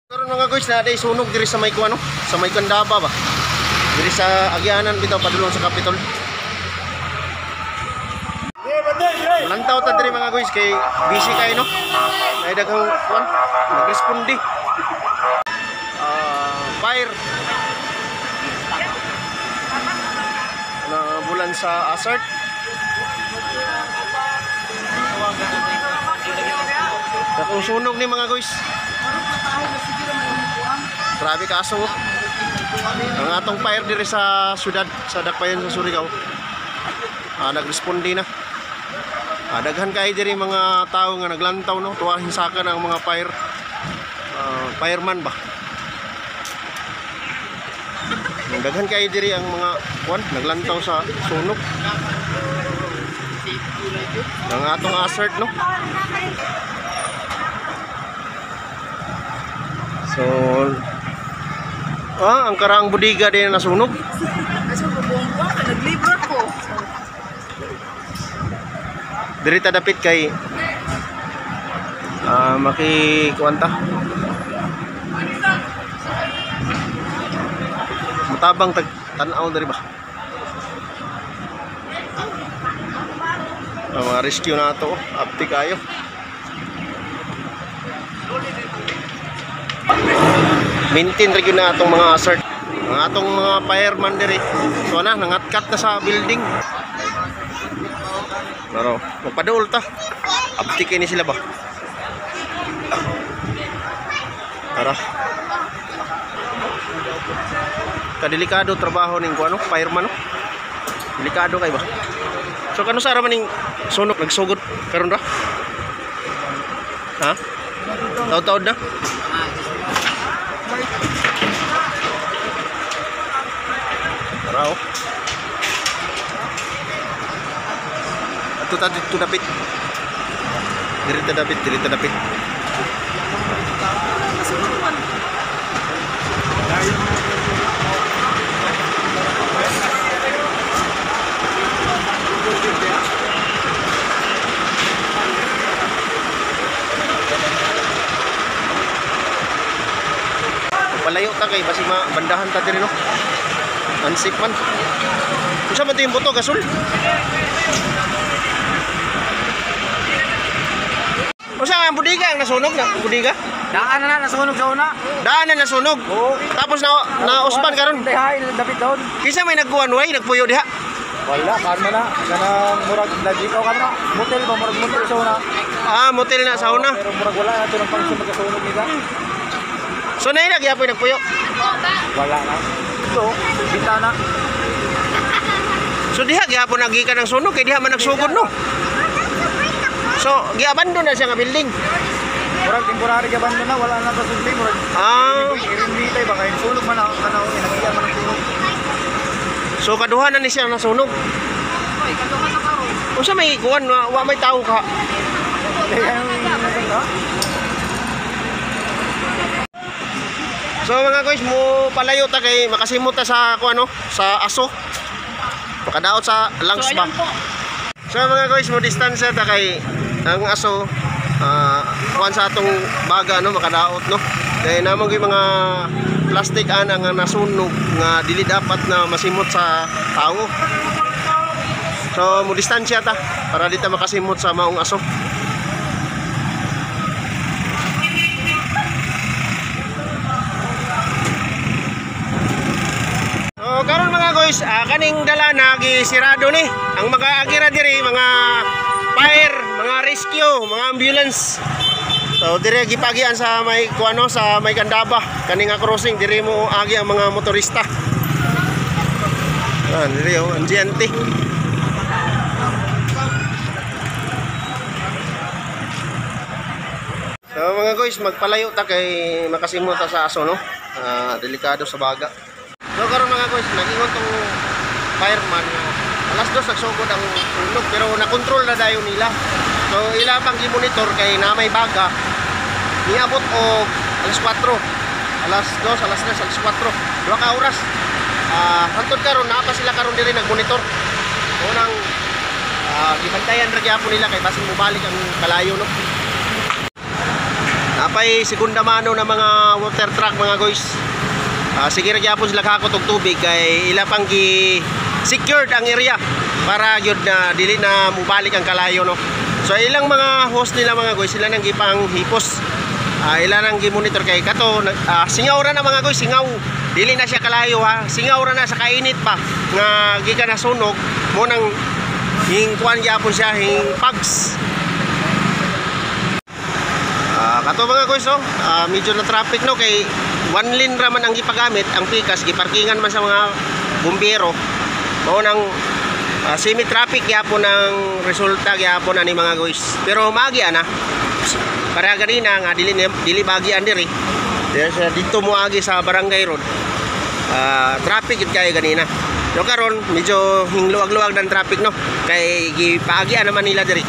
Karon mga guys, na sunog diri sa may kuano, sa may Kandaba ba. Diri sa Agianan bitaw padulong sa Capitol. Lantaw ta diri mga guys kay busy kay no. Nay daghang kuan, nagresponde. Fire. Na bulan sa Asart. Dakong sunog ni mga guys. Grabe kaso. Ang atong fire diri sa syudad sa Dakbayan sa Surigao. Nagresponde na. Daghan kay diri mga tao nga naglantaw no, tuwa hinsakan ang mga fire fireman ba. Daghan kay diri ang mga kuan naglantaw sa sunog. Ang atong assert no. So ang karaang budiga din nasunog. Naglibro ko. Diri ta dapit kay makikuanta. Matabang tag tan-aw diri ba. Ang mga rescue na ato, apti kayo. Maintain ra gyud na atong mga assert. Ang atong mga fireman diri. So na nangatkat na sa building. Pero magpaduol ta. Abti kay ni sila ba. Tara. Kadelikado trabaho ning kuano, fireman no. Delikado kay ba. So kano sa ra man ning sunog nagsugod karon ra? Ha? Taud-taud na. Tara oh. Ato ta dito dapit. Diri ta dapit, diri ta dapit. Palayo ta kay basi mabandahan ta diri no. Unsafe man. Unsa man to yung buto gasol? Unsa nga ang budiga ang nasunog na budiga? Daan na nasunog sa una. Daan na nasunog. Oo. Tapos na nauspan karon. Hay dapit doon. Kinsa may nagkuan way nagpuyo diha? Wala kan man na kanang murag lagikaw kan na. Motel ba murag motel sa una. Ah, motel na sa una. Pero murag wala na to ng pangsun magkasunog nila. So na gyapon nagpuyo. Wala na. So, bintana. So diha gyapon nagikan ang sunog kay diha man nagsugod no. So giabandon na siya nga building. Murag temporary gabando na wala na kasulti murag. Ah, Irinmitay ba kay sunog man ang kanaw nagiya man ang sunog. So kaduha na ni siya nasunog. Unsa may kuan wa may tawo ka? So mga guys, mo palayo ta kay makasimot ta sa kuan no, sa aso. Makadaot sa lungs ba. So mga guys, mo distansya ta kay ang aso kuan sa atong baga no, makadaot no. Kay namang gyud mga plastic ana nga nasunog nga dili dapat na masimot sa tawo. So mo distansya ta para di ta makasimot sa maong aso. So karon mga guys, kaning dala na gisirado ni. Ang mag-aagira diri mga fire, mga rescue, mga ambulance. So diri gipagian sa may kuano sa may Kandaba, kaning nga crossing diri mo agi ang mga motorista. Diri oh, ang GNT. So mga guys, magpalayo ta kay makasimot ta sa aso no. Delikado sa baga. So karon mga guys, nag-ingon tong fireman nga alas 2 nagsugod ang sunog pero nakontrol na dayon nila. So ila pang gi-monitor kay na may baga. Niabot og alas 4, alas 2, alas 3, alas 4. Duha ka oras. Hantod karon naa pa sila karon diri nagmonitor. Unang gibantayan ra gyapon nila kay basin mobalik ang kalayo no. Napay segunda mano na mga water truck, mga guys. Sige ra gyapon sila hakot og tubig kay ila pang gi secured ang area para gyud na dili na mubalik ang kalayo, no. So ilang mga host nila, mga guys, sila nang gipang hipos. Ila nang gi-monitor kay kato singaw ra na, mga guys, singaw. Dili na siya kalayo ha. Singaw ra na sa kainit pa nga gikan na sunog mo nang hingkuan gyapon siya, hing pags. Kato, mga guys, oh, medyo na traffic, no, kay one lane ra man ang gipagamit, ang pikas giparkingan man sa mga bumbero. Mao nang semi traffic gyapon ang resulta gyapon ani, mga guys. Pero maagi ana. Para ganina nga dili dili bagian diri. Dili sa dito moagi sa barangay road. Traffic gid kayo ganina. So karon medyo hingluwag-luwag ng traffic, no, kay gipaagian naman nila diri.